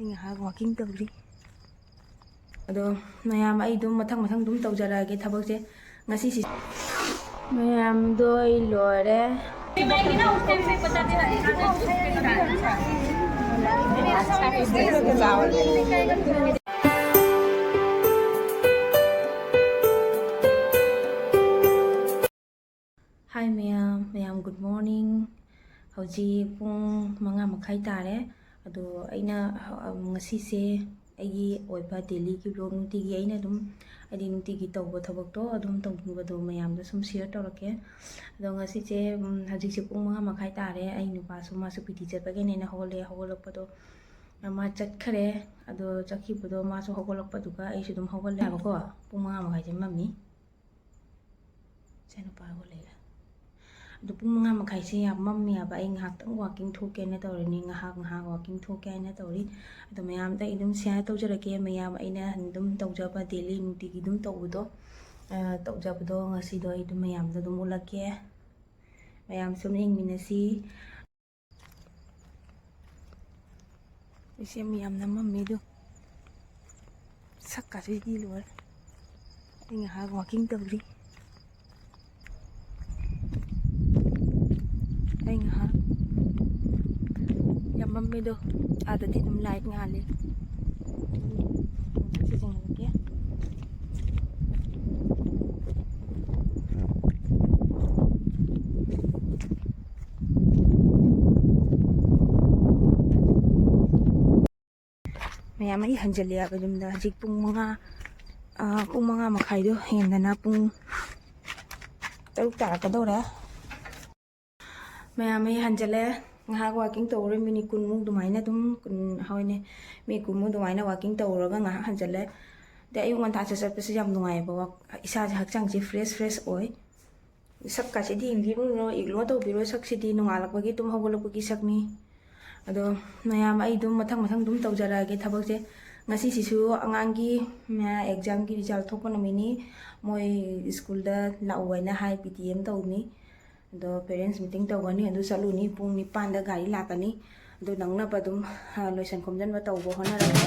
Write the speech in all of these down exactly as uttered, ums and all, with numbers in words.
ꯑꯩ ꯉꯥꯏꯍꯥꯛ walking ꯇꯧꯔꯤ꯫ ꯑꯗꯣ ꯃꯌꯥꯝ, ꯑꯩ ꯑꯗꯨꯝ ꯃꯊꯪ ꯃꯊꯪ ꯑꯗꯨꯝ ꯇꯧꯖꯔꯛꯑꯒꯦ ꯊꯕꯛꯁꯦ꯫ ꯉꯁꯤꯁꯤ ꯃꯌꯥꯝꯗꯣ ꯑꯩ ꯂꯣꯏꯔꯦ꯫ Hi ꯃꯌꯥꯝ, ꯃꯌꯥꯝ good morning꯫ ꯍꯧꯖꯤꯛ ꯄꯨꯡ ꯃꯉꯥ ꯃꯈꯥꯏ ꯇꯥꯔꯦ꯫ ꯑꯗꯣ ꯑꯩꯅ, ꯑ, ꯉꯁꯤꯁꯦ ꯑꯩꯒꯤ ꯑꯣꯏꯕ daily ꯒꯤ vlog, ꯅꯨꯡꯇꯤꯒꯤ ꯑꯩꯅ ꯑꯗꯨꯝ, ꯍꯥꯏꯗꯤ ꯅꯨꯡꯇꯤꯒꯤ ꯇꯧꯕ ꯊꯕꯛꯇꯣ ꯑꯗꯨꯝ ꯇꯧꯅꯤꯡꯕꯗꯣ ꯃꯌꯥꯝꯗ ꯁꯨꯝ share ꯇꯧꯔꯛꯀꯦ꯫ ꯑꯗꯣ ꯉꯁꯤꯁꯦ, ꯎꯝ, ꯍꯧꯖꯤꯛꯁꯦ ꯄꯨꯡ ꯃꯉꯥ ꯃꯈꯥꯏ ꯇꯥꯔꯦ꯫ ꯑꯩ ꯅꯨꯄꯥꯁꯨ ꯃꯥꯁꯨ ꯄꯤ ꯇꯤ ꯆꯠꯄꯒꯤꯅꯦꯅ ꯍꯧꯒꯠꯂꯦ꯫ ꯍꯧꯒꯠꯂꯛꯄꯗꯣ, ꯑ, ꯃꯥ ꯆꯠꯈ꯭ꯔꯦ꯫ ꯑꯗꯣ ꯆꯠꯈꯤꯕꯗꯣ ꯃꯥꯁꯨ ꯍꯧꯒꯠꯂꯛꯄꯗꯨꯒ ꯑꯩꯁꯨ ꯑꯗꯨꯝ ꯍꯧꯒꯠꯂꯦ ꯍꯥꯏꯕꯀꯣ꯫ ꯄꯨꯡ ꯃꯉꯥ ꯃꯈꯥꯏꯁꯦ ꯃꯝꯃꯤ꯫ ꯏꯆꯥꯅꯨꯄꯥꯒ ꯂꯩꯔꯦ꯫ ꯑꯗꯣ ꯄꯨꯡ ꯃꯉꯥ ꯃꯈꯥꯏꯁꯦ ꯌꯥꯝ ꯃꯝꯃꯦ ꯍꯥꯏꯕ꯫ ꯑꯩ ꯉꯥꯏꯍꯥꯛꯇꯪ walking ꯊꯣꯛꯀꯦꯅ ꯇꯧꯔꯤꯅꯤ, ꯉꯥꯏꯍꯥꯛ ꯉꯥꯏꯍꯥꯛ walking ꯊꯣꯛꯀꯦ ꯍꯥꯏꯅ ꯇꯧꯔꯤ꯫ ꯑꯗꯣ ꯃꯌꯥꯝꯗ ꯑꯩ ꯑꯗꯨꯝ share ꯇꯧꯖꯔꯛꯀꯦ꯫ ꯃꯌꯥꯝ ꯑꯩꯅ ꯑꯗꯨꯝ ꯇꯧꯖꯕ daily ꯅꯨꯡꯇꯤꯒꯤ ꯑꯗꯨꯝ ꯇꯧꯕꯗꯣ, ꯑ, ꯇꯧꯖꯕꯗꯣ ꯉꯁꯤꯗꯣ ꯑꯩ ꯑꯗꯨꯝ ꯃꯌꯥꯝꯗ ꯑꯗꯨꯝ ꯎꯠꯂꯛꯀꯦ꯫ ꯃꯌꯥꯝ ꯁꯨꯝ ꯌꯦꯡꯃꯤꯟꯅꯁꯤ꯫ ꯏꯆꯦ ꯃꯌꯥꯝꯅ ꯃꯝꯃꯤꯗꯨ꯫ ꯁꯛꯀꯥꯁꯤꯗꯤ ꯂꯣꯏꯔꯦ꯫ ꯑꯩ ꯉꯥꯏꯍꯥꯛ walking ꯇꯧꯔꯤ꯫ ꯑꯩ ꯉꯥꯏꯍꯥꯛ ꯌꯥꯝ ꯃꯝꯃꯤꯗꯣ, ꯑꯥꯗꯗꯤ ꯑꯗꯨꯝ light ꯉꯥꯜꯂꯤ꯫ ꯁꯤꯖꯤꯟꯅꯔꯒꯦ꯫ ꯃꯌꯥꯝ ꯑꯩ ꯍꯟꯖꯜꯂꯛꯑꯦꯕ ꯌꯨꯝꯗ꯫ ꯍꯧꯖꯤꯛ ꯄꯨꯡ ꯃꯉꯥ, ꯑ, ꯄꯨꯡ ꯃꯉꯥ ꯃꯈꯥꯏꯗꯣ ꯍꯦꯟꯗꯅ ꯄꯨꯡ ꯇꯔꯨꯛ ꯇꯥꯔꯛꯀꯗꯧꯔꯦ꯫ ꯃꯌꯥꯝ ꯑꯩ ꯍꯟꯖꯜꯂꯦ꯫ ꯉꯥꯏꯍꯥꯛ walking ꯇꯧꯔꯦ, minute ꯀꯨꯟꯃꯨꯛ ꯑꯗꯨꯃꯥꯏꯅ ꯑꯗꯨꯝ, ꯀꯨꯟ, ꯍꯣꯏꯅꯦ, minute ꯀꯨꯟꯃꯨꯛ ꯑꯗꯨꯃꯥꯏꯅ walking ꯇꯧꯔꯒ ꯉꯥꯏꯍꯥꯛ ꯍꯟꯖꯜꯂꯦ꯫ ꯑꯗꯩ ꯑꯌꯨꯛ ꯉꯟꯇꯥ ꯆꯠ-, ꯆꯠꯄꯁꯦ ꯌꯥꯝ ꯅꯨꯡꯉꯥꯏꯌꯦꯕ, ꯋꯥꯛ-, ꯏꯁꯥꯁꯦ ꯍꯛꯆꯥꯡꯁꯦ fresh fresh ꯑꯣꯏ꯫ ꯁꯛꯀꯥꯁꯤꯗꯤ ꯌꯦꯡꯕꯤꯔꯨꯅꯨ, ignore ꯇꯧꯕꯤꯔꯣ꯫ ꯁꯛꯁꯤꯗꯤ ꯅꯣꯡꯉꯥꯜꯂꯛꯄꯒꯤ, ꯇꯨꯝ ꯍꯧꯒꯠꯂꯛꯄꯒꯤ ꯁꯛꯅꯤ꯫ ꯑꯗꯣ ꯃꯌꯥꯝ, ꯑꯩ ꯑꯗꯨꯝ ꯃꯊꯪ ꯃꯊꯪ ꯑꯗꯨꯝ ꯇꯧꯖꯔꯛꯑꯒꯦ ꯊꯕꯛꯁꯦ꯫ ꯉꯁꯤꯁꯤꯁꯨ ꯑꯉꯥꯡꯒꯤ, ꯃ, exam ꯒꯤ result ꯊꯣꯛꯄ ꯅꯨꯃꯤꯠꯅꯤ꯫ ꯃꯣꯏ ꯁ꯭ꯀꯨꯜꯗ ꯂꯥꯛꯎ ꯍꯥꯏꯅ ꯍꯥꯏ, ꯄꯤ ꯇꯤ ꯑꯦꯝ ꯇꯧꯅꯤ꯫ ꯑꯗꯣ parents meeting ꯇꯧꯒꯅꯤ, ꯑꯗꯨ ꯆꯠꯂꯨꯅꯤ꯫ ꯄꯨꯡ ꯅꯤꯄꯥꯟꯗ ꯒꯥꯔꯤ ꯂꯥꯛꯀꯅꯤ꯫ ꯑꯗꯨ ꯅꯪꯅꯕ ꯑꯗꯨꯝ, ꯑ, ꯂꯣꯏꯁꯟ ꯈꯣꯝꯖꯤꯟꯕ ꯇꯧꯕ ꯍꯣꯠꯅꯔꯒꯦ꯫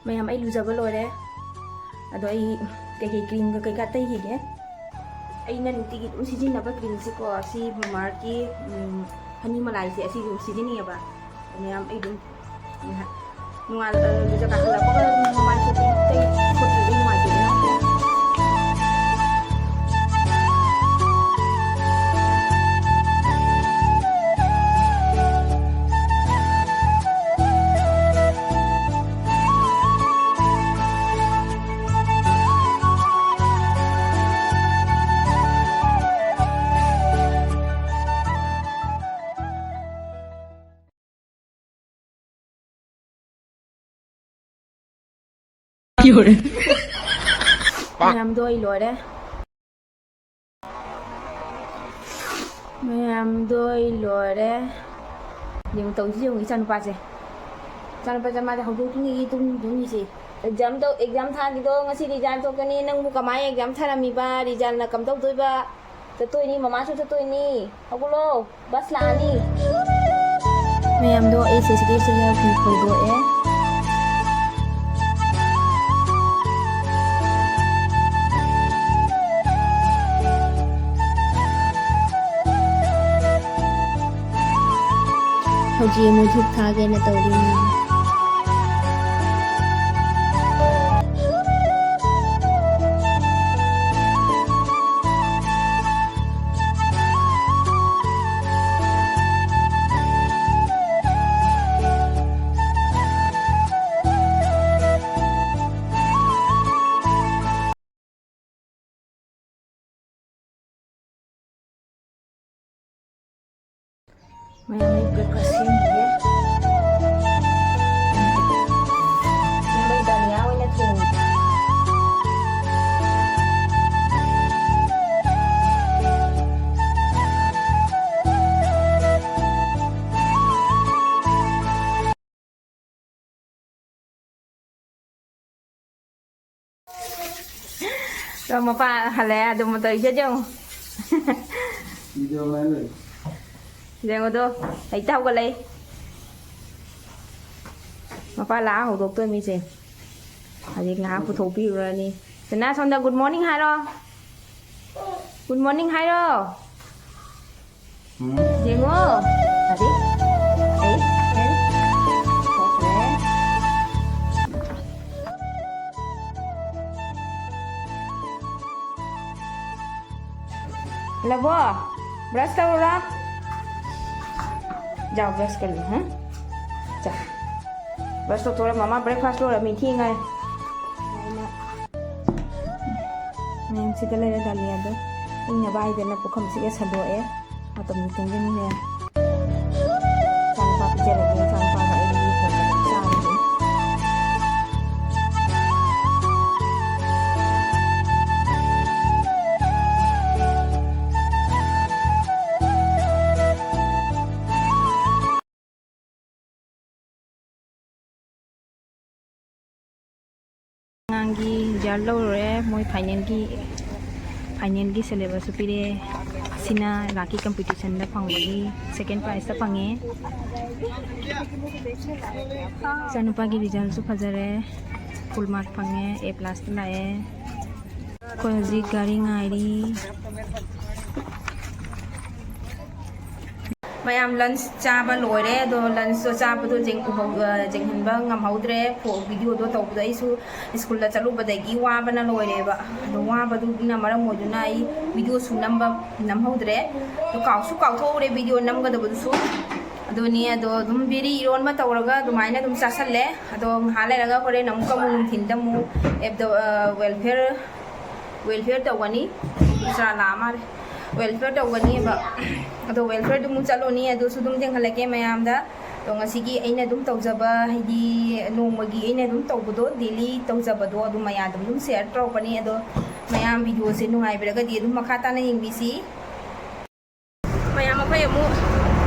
ꯃꯌꯥꯝ, ꯑꯩ ꯂꯨꯖꯕ ꯂꯣꯏꯔꯦ꯫ ꯑꯗꯣ ꯑꯩ ꯀꯩꯀꯩ ꯀ꯭ꯔꯤꯝꯒ ꯀꯩꯀꯥ ꯇꯩꯈꯤꯒꯦ꯫ ꯑꯩꯅ ꯅꯨꯡꯇꯤꯒꯤ ꯑꯗꯨꯝ ꯁꯤꯖꯤꯟꯅꯕ ꯀ꯭ꯔꯤꯝꯁꯤꯀꯣ, ꯁꯤ ꯃꯥꯔꯛꯀꯤ, ꯎꯝ, ꯍꯅꯤ ꯃꯂꯥꯏꯁꯦ, ꯑꯁꯤꯁꯨ ꯑꯗꯨꯝ ꯁꯤꯖꯤꯟꯅꯩꯌꯦꯕ꯫ ꯃꯌꯥꯝ, ꯑꯩ ꯑꯗꯨꯝ ꯅꯣꯡꯉꯥꯜ-, ꯑ, ꯂꯨꯖ ꯀꯥꯈꯠꯂꯛꯄꯒ ꯃꯃꯥꯏꯁꯦ ꯑꯗꯨꯝ ꯇꯩ ꯈꯣꯠꯇ꯭ꯔꯗꯤ ꯅꯨꯡꯉꯥꯏꯇꯦꯗꯅ꯫ ꯃꯌꯥꯝꯗꯣ ꯑꯩ ꯂꯣꯏꯔꯦ꯫ ꯃꯌꯥꯝꯗꯣ ꯑꯩ ꯂꯣꯏꯔꯦ꯫ ꯌꯦꯡꯉꯨ, ꯇꯧꯔꯤꯁꯤ ꯌꯦꯡꯉꯨ, ꯏꯆꯥꯅꯨꯄꯥꯁꯦ꯫ ꯏꯆꯥꯅꯨꯄꯥꯁꯦ ꯃꯥꯁꯦ ꯍꯧꯗꯣꯛꯇꯨꯅꯤ ꯇꯨꯝ ꯇꯨꯝꯃꯤꯁꯦ꯫ ꯑꯦꯛꯖꯥꯝ ꯇꯧ-, ꯑꯦꯛꯖꯥꯝ ꯊꯥꯈꯤꯗꯣ ꯉꯁꯤ ꯔꯤꯖꯜ ꯊꯣꯛꯀꯅꯤ꯫ ꯅꯪꯕꯨ ꯀꯃꯥꯏꯅ ꯑꯦꯛꯖꯥꯝ ꯊꯥꯔꯝꯃꯤꯕ? ꯔꯤꯖꯜꯅ ꯀꯝꯗꯧꯗꯣꯏꯕ? ꯆꯠꯇꯣꯏꯅꯤ, ꯃꯃꯥꯁꯨ ꯆꯠꯇꯣꯏꯅꯤ꯫ ꯍꯧꯒꯠꯂꯣ, ꯕꯁ ꯂꯥꯛꯑꯅꯤ꯫ ꯃꯌꯥꯝꯗꯣ ꯑꯩꯁꯦ ꯁꯤꯗꯩꯁꯤꯗ ꯐꯤ ꯐꯧꯗꯣꯛꯑꯦ꯫ ꯍꯧꯖꯤꯛ ꯑꯃꯨꯛ ꯙꯨꯞ ꯊꯥꯒꯦꯅ ꯇꯧꯔꯤ꯫ ꯃꯌꯥꯝ ꯑꯩ breakfast ꯁꯦꯝꯈꯤꯒꯦ꯫ ꯁꯤꯃꯩ ꯗꯥꯂꯤꯌꯥ ꯑꯣꯏꯅ ꯊꯣꯡꯉꯦ꯫ ꯑꯗꯣ ꯃꯄꯥ ꯍꯜꯂꯛꯑꯦ, ꯑꯗꯨ ꯃꯇꯧ ꯏꯖꯠ ꯌꯦꯡꯉꯨ꯫ Video line ꯂꯩ꯫ ꯌꯦꯡꯉꯨꯗꯣ, ꯍꯦꯛꯇ ꯍꯧꯒꯠꯂꯛꯏ꯫ ꯃꯄꯥ ꯂꯥꯛꯑ ꯍꯧꯗꯣꯛꯇꯣꯏ ꯃꯤꯁꯦ꯫ ꯍꯧꯖꯤꯛ ꯉꯥꯏꯍꯥꯛ ꯄꯨꯊꯣꯛꯄꯤꯔꯨꯔꯅꯤ꯫ ꯁꯤꯅ ꯁꯣꯝꯗ good morning ꯍꯥꯏꯔꯣ꯫ Good morning ꯍꯥꯏꯔꯣ꯫ ꯎꯝ꯫ ꯌꯦꯡꯉꯣ꯫ ꯑꯗꯩ, ꯑꯩ, ꯑꯩ, ꯊꯣꯛꯈ꯭ꯔꯦ꯫ ꯂꯕꯣ, brush ꯇꯧꯔꯨꯔꯣ꯫ ꯖꯥꯎ, brush ꯀꯔꯤ, ꯍꯥ? ꯖꯥꯎ꯫ Brush ꯇꯧꯊꯣꯛꯑꯣ, ꯃꯃꯥ breakfast ꯂꯣꯏꯔꯝꯃꯤ, ꯊꯦꯡꯉꯥꯏ꯫ ꯃꯌꯥꯝ ꯁꯤꯗ ꯂꯩꯔꯦ, ꯗꯥꯂꯤꯌꯥꯗꯣ ꯏꯪꯅꯕ ꯍꯥꯏꯗꯅ ꯄꯨꯈꯝꯁꯤꯒ ꯁꯟꯗꯣꯛꯑꯦ꯫ ꯃꯇꯝꯁꯨ ꯊꯦꯡꯖꯤꯟꯈ꯭ꯔꯦ꯫ ꯏꯆꯥꯅꯨꯄꯥ ꯄꯤꯖꯔꯒꯦ, ꯏꯆꯥꯅꯨꯄꯥꯒ ꯑꯩꯒꯤ ꯈꯔ ꯈꯔ ꯆꯥꯔꯒꯦ꯫ ꯑꯉꯥꯡꯒꯤ result ꯂꯧꯔꯨꯔꯦ, ꯃꯣꯏ finalꯒꯤ, finalꯒꯤ syllabusꯁꯨ ꯄꯤꯔꯛꯑꯦ꯫ ꯑꯁꯤꯅ ꯂꯥꯛꯀꯤ competitionꯗ ꯐꯪꯕꯒꯤ second prizeꯇ ꯐꯪꯉꯦ꯫ ꯏꯆꯥꯅꯨꯄꯥꯒꯤ resultꯁꯨ ꯐꯖꯔꯦ, full mark ꯐꯪꯉꯦ, A plusꯇ ꯂꯥꯛꯑꯦ꯫ ꯑꯩꯈꯣꯏ ꯍꯧꯖꯤꯛ ꯒꯥꯔꯤ ꯉꯥꯏꯔꯤ꯫ ꯃꯌꯥꯝ lunch ꯆꯥꯕ ꯂꯣꯏꯔꯦ, ꯑꯗꯣ lunchꯇꯣ ꯆꯥꯕꯗꯣ ꯌꯦꯡ-, ꯎꯍꯧ-, ꯑ, ꯌꯦꯡꯍꯟꯕ ꯉꯝꯍꯧꯗ꯭ꯔꯦ꯫ ꯐꯣ-, videoꯗꯣ ꯇꯧꯕꯗꯣ ꯑꯩꯁꯨ ꯁ꯭ꯀꯨꯜꯗ ꯆꯠꯂꯨꯕꯗꯒꯤ ꯋꯥꯕꯅ ꯂꯣꯏꯔꯦꯕ꯫ ꯑꯗꯣ ꯋꯥꯕꯗꯨꯅ ꯃꯔꯝ ꯑꯣꯏꯗꯨꯅ ꯑꯩ videoꯁꯨ ꯅꯝꯕ ꯅꯝꯍꯧꯗ꯭ꯔꯦ꯫ ꯑꯗꯣ ꯀꯥꯎꯁꯨ ꯀꯥꯎꯊꯣꯛꯎꯔꯦ video ꯅꯝꯒꯗꯕꯗꯨꯁꯨ꯫ ꯑꯗꯨꯅꯤ, ꯑꯗꯣ ꯑꯗꯨꯝ ꯕꯦꯔꯤ ꯏꯔꯣꯟꯕ ꯇꯧꯔꯒ ꯑꯗꯨꯃꯥꯏꯅ ꯑꯗꯨꯝ ꯆꯥꯁꯜꯂꯦ꯫ ꯑꯗꯣ ꯉꯥꯏꯍꯥꯛ ꯂꯩꯔꯒ ꯍꯣꯔꯦꯟ ꯑꯃꯨꯛꯀ ꯑꯃꯨꯛ ꯅꯨꯡꯊꯤꯟꯗ ꯑꯃꯨꯛ ꯑꯦꯞꯗ-, ꯑ, welfare, welfare ꯇꯧꯒꯅꯤ꯫ ꯆꯔꯥ ꯂꯥꯛꯑ ꯃꯥꯜꯂꯦ꯫ Welfare ꯇꯧꯒꯅꯤꯕ꯫ ꯑꯗꯣ welfare ꯗꯨ ꯑꯃꯨꯛ ꯆꯠꯂꯨꯅꯤ, ꯑꯗꯨꯁꯨ ꯑꯗꯨꯝ ꯊꯦꯡꯍꯜꯂꯛꯀꯦ ꯃꯌꯥꯝꯗ꯫ ꯑꯗꯣ ꯉꯁꯤꯒꯤ ꯑꯩꯅ ꯑꯗꯨꯝ ꯇꯧꯖꯕ, ꯍꯥꯏꯗꯤ ꯅꯣꯡꯃꯒꯤ ꯑꯩꯅ ꯑꯗꯨꯝ ꯇꯧꯕꯗꯣ, daily ꯇꯧꯖꯕꯗꯣ, ꯑꯗꯨ ꯃꯌꯥꯝꯗ ꯑꯗꯨꯝ share ꯇꯧꯔꯛꯄꯅꯤ꯫ ꯑꯗꯣ ꯃꯌꯥꯝ video ꯁꯦ ꯅꯨꯡꯉꯥꯏꯕꯤꯔꯒꯗꯤ ꯑꯗꯨꯝ ꯃꯈꯥ ꯇꯥꯅ ꯌꯦꯡꯕꯤꯁꯤ꯫ ꯃꯌꯥꯝ ꯑꯩꯈꯣꯏ ꯑꯃꯨꯛ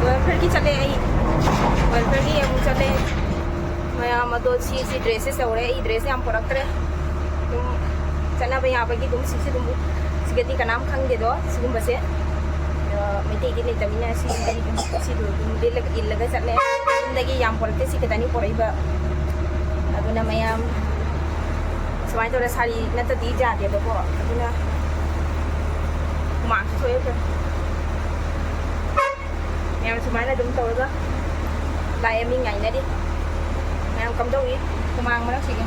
welfare ꯒꯤ ꯆꯠꯂꯦ꯫ ꯑꯩ welfare ꯒꯤ ꯑꯃꯨꯛ ꯆꯠꯂꯦ꯫ ꯃꯌꯥꯝ ꯑꯗꯣ ꯁꯤꯁꯤ dress ꯁꯦ ꯇꯧꯔꯦ꯫ ꯑꯩ dress ꯌꯥꯝ ꯄꯨꯔꯛꯇ꯭ꯔꯦ꯫ ꯑꯗꯨꯝ ꯆꯠꯅꯕ ꯌꯥꯕꯒꯤ ꯑꯗꯨꯝ ꯁꯤꯁꯤ ꯑꯗꯨꯝ, ꯁꯤꯒꯗꯤ ꯀꯅꯥꯝ ꯈꯪꯗꯦꯗꯣ ꯁꯤꯒꯨꯝꯕꯁꯦ꯫ ꯑꯗꯣ ꯃꯩꯇꯩꯗꯤ ꯂꯩꯇꯕꯅꯤꯅ ꯁꯤꯒꯨꯝꯕꯗꯤ ꯑꯗꯨꯝ, ꯁꯤꯗꯣ ꯑꯗꯨꯝ ꯂꯤꯠꯂꯒ, ꯏꯜꯂꯒ ꯆꯠꯂꯦ꯫ ꯌꯨꯝꯗꯒꯤ ꯌꯥꯝ ꯄꯨꯔꯛꯇꯦ, ꯁꯤ ꯈꯛꯇꯅꯤ ꯄꯨꯔꯛꯏꯕ꯫ ꯑꯗꯨꯅ ꯃꯌꯥꯝ ꯁꯨꯃꯥꯏꯅ ꯇꯧꯔ ꯁꯥꯔꯤ ꯅꯠꯇꯗꯤ ꯌꯥꯗꯦꯕꯀꯣ꯫ ꯑꯗꯨꯅ ꯍꯨꯃꯥꯡꯁꯨ ꯊꯣꯛꯑꯦ꯫ ꯃꯌꯥꯝ ꯁꯨꯃꯥꯏꯅ ꯑꯗꯨꯝ ꯇꯧꯔꯒ ꯂꯥꯛꯑꯦ, ꯃꯤ ꯉꯥꯏꯅꯔꯤ꯫ ꯃꯌꯥꯝ ꯀꯝꯗꯧꯏ? ꯍꯨꯃꯥꯡ ꯃꯔꯛꯁꯤꯒꯤ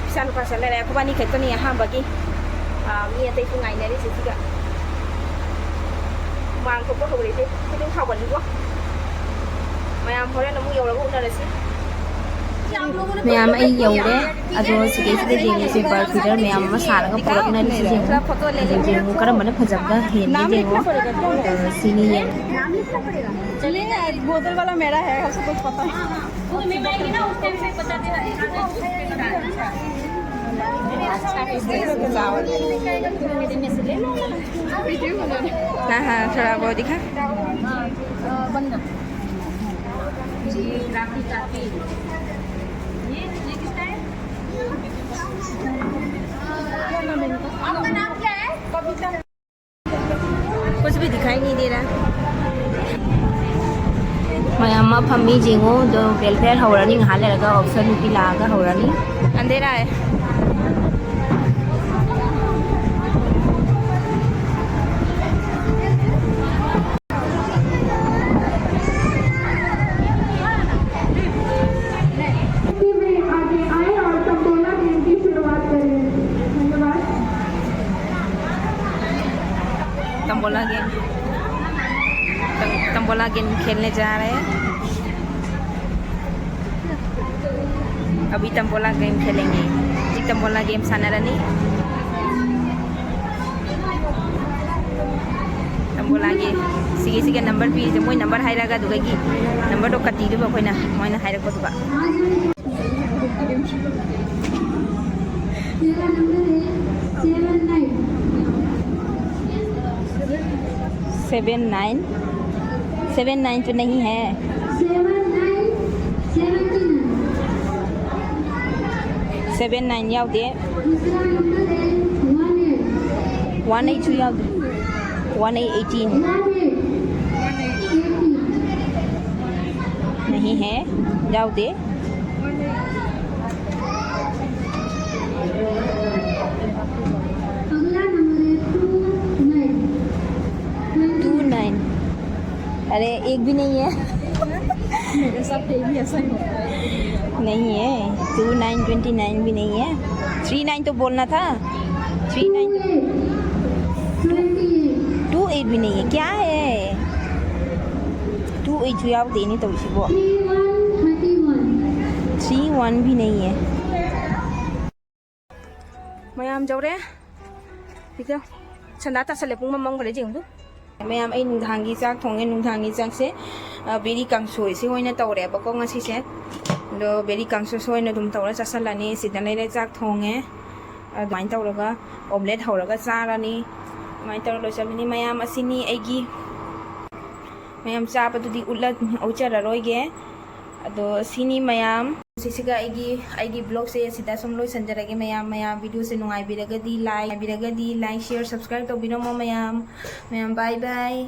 ꯏꯆꯥ ꯅꯨꯄꯥꯁꯨ ꯂꯩꯔꯦ, ꯑꯩꯈꯣꯏꯕꯥꯅꯤ ꯈꯛꯇꯅꯤ ꯑꯍꯥꯟꯕꯒꯤ꯫ ꯑꯥ, ꯃꯤ ꯑꯇꯩꯁꯨ ꯉꯥꯏꯅꯔꯤꯁꯦ ꯁꯤꯒ꯫ ꯍꯨꯃꯥꯡ ꯊꯣꯛꯄ ꯍꯧꯔꯛꯏꯁꯦ꯫ ꯈꯣꯏꯗꯧ ꯁꯥꯎꯒꯠꯂꯤꯕꯣ꯫ ꯃꯌꯥꯝ ꯍꯣꯔꯦꯟ ꯑꯃꯨꯛ ꯌꯧꯔꯒ ꯎꯅꯔꯁꯤ꯫ ꯃꯌꯥꯝ ꯑꯩ ꯌꯧꯔꯦ꯫ ꯑꯗꯣ ꯁꯤꯗꯩꯁꯤꯗ ꯌꯦꯡꯉꯤꯁꯦ, ꯕꯔꯐꯤꯗꯔ ꯃꯌꯥꯝ ꯑꯃ ꯁꯥꯔꯒ ꯄꯨꯔꯛꯅꯔꯤꯁꯦ ꯌꯦꯡꯉꯣ꯫ ꯑꯗꯨ ꯌꯦꯡꯉꯣ, ꯀꯔꯝꯕꯅ ꯐꯖꯕꯅ ꯍꯦꯟꯒꯦ ꯌꯦꯡꯉꯣ꯫ ꯑ, ꯁꯤꯅꯤ ꯌꯦꯡꯉꯣ꯫ बोतल वाला मेरा है, ऐसा कुछ पता नहीं। हाँ, हाँ, थोड़ा वो दिखा। कुछ भी दिखाई नहीं दे रहा। ꯃꯌꯥꯝ ꯑꯃ ꯐꯝꯃꯤ ꯌꯦꯡꯉꯣ꯫ ꯑꯗꯣ welfare ꯍꯧꯔꯅꯤ, ꯉꯥꯏꯍꯥꯛ ꯂꯩꯔꯒ officer ꯅꯨꯄꯤ ꯂꯥꯛꯑꯒ ꯍꯧꯔꯅꯤ꯫ अंधेरा है। में आगे आए और तंबोला गेम की शुरुआत करें। धन्यवाद। तंबोला गेम, तंबोला गेम खेलने जा रहे हैं। अभी तंबोला गेम खेलेंगे। जी, तंबोला गेम ꯁꯥꯟꯅꯔꯅꯤ꯫ ꯑꯣꯂꯥꯒꯤ ꯁꯤꯒꯤꯁꯤꯒ ꯅꯝꯕꯔ ꯄꯤꯔꯤꯁꯦ, ꯃꯣꯏ ꯅꯝꯕꯔ ꯍꯥꯏꯔꯛꯑꯒ ꯑꯗꯨꯗꯒꯤ ꯅꯝꯕꯔꯗꯣ ꯀꯠ ꯇꯤꯗꯨꯕ ꯑꯩꯈꯣꯏꯅ, ꯃꯣꯏꯅ ꯍꯥꯏꯔꯛꯄꯗꯨꯒ꯫ Seven nine. सेवन नाइन तो नहीं है। Seven nine. सेवन नाइन ꯌꯥꯎꯗꯦ꯫ One eight. वन एट ꯁꯨ ꯌꯥꯎꯗꯦ꯫ One eight eighteen. नहीं है, ꯌꯥꯎꯗꯦ꯫ अगला नंबर है टू नाइन। To nine. अरे, एक भी नहीं है। मेरे साथ डेली ऐसा ही होता है। नहीं है, टू नाइन ट्वेंटी नाइन भी नहीं है। थ्री नाइन तो बोलना था। Three nine. टू एट भी नहीं है, क्या है? टू एट ꯁꯨ ꯌꯥꯎꯗꯦꯅꯦ ꯇꯧꯔꯤꯁꯤꯕꯣ꯫ थ्री वन भी नहीं है। ꯃꯌꯥꯝ ꯌꯧꯔꯦ꯫ ꯁꯤꯗ ꯁꯟꯗꯥ ꯇꯥꯁꯜꯂꯦ, ꯄꯨꯡ ꯃꯝꯃꯝꯈ꯭ꯔꯦ ꯌꯦꯡꯉꯨ꯫ ꯃꯌꯥꯝ, ꯑꯩ ꯅꯨꯡꯗꯥꯡꯒꯤ ꯆꯥꯛ ꯊꯣꯡꯉꯦ꯫ ꯅꯨꯡꯗꯥꯡꯒꯤ ꯆꯥꯛꯁꯦ, ꯑ, ꯕꯦꯔꯤ ꯀꯥꯡꯁꯣꯏꯁꯦ ꯑꯣꯏꯅ ꯇꯧꯔꯦꯕꯀꯣ ꯉꯁꯤꯁꯦ꯫ ꯑꯗꯣ ꯕꯦꯔꯤ ꯀꯥꯡꯁꯣꯏꯁꯦ ꯑꯣꯏꯅ ꯑꯗꯨꯝ ꯇꯧꯔ ꯆꯥꯁꯜꯂꯅꯤ꯫ ꯁꯤꯗ ꯂꯩꯔꯦ ꯆꯥꯛ ꯊꯣꯡꯉꯦ꯫ ꯑꯗꯨꯃꯥꯏꯅ ꯇꯧꯔꯒ ꯑꯣꯝꯂꯦꯠ ꯍꯧꯔꯒ ꯆꯥꯔꯅꯤ꯫ ꯑꯗꯨꯃꯥꯏꯅ ꯇꯧꯔ ꯂꯣꯏꯁꯜꯂꯅꯤ꯫ ꯃꯌꯥꯝ, ꯑꯁꯤꯅꯤ ꯑꯩꯒꯤ, ꯃꯌꯥꯝ ꯆꯥꯕꯗꯨꯗꯤ ꯎꯠꯂ-, ꯎꯠꯆꯔꯔꯣꯏꯒꯦ꯫ ꯑꯗꯣ ꯁꯤꯅꯤ ꯃꯌꯥꯝ꯫ ꯁꯤꯁꯤꯒ ꯑꯩꯒꯤ, ꯑꯩꯒꯤ vlog ꯁꯦ ꯁꯤꯗ ꯁꯨꯝ ꯂꯣꯏꯁꯤꯟꯖꯔꯒꯦ ꯃꯌꯥꯝ꯫ ꯃꯌꯥꯝ, video ꯁꯦ ꯅꯨꯡꯉꯥꯏꯕꯤꯔꯒꯗꯤ like, ꯅꯨꯡꯉꯥꯏꯕꯤꯔꯒꯗꯤ like, share, subscribe ꯇꯧꯕꯤꯔꯝꯃꯣ ꯃꯌꯥꯝ꯫ ꯃꯌꯥꯝ, bye bye꯫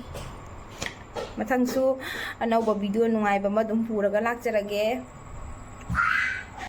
ꯃꯊꯪꯁꯨ ꯑꯅꯧꯕ video ꯅꯨꯡꯉꯥꯏꯕ ꯑꯃ ꯑꯗꯨꯝ ꯄꯨꯔꯒ ꯂꯥꯛꯆꯔꯒꯦ꯫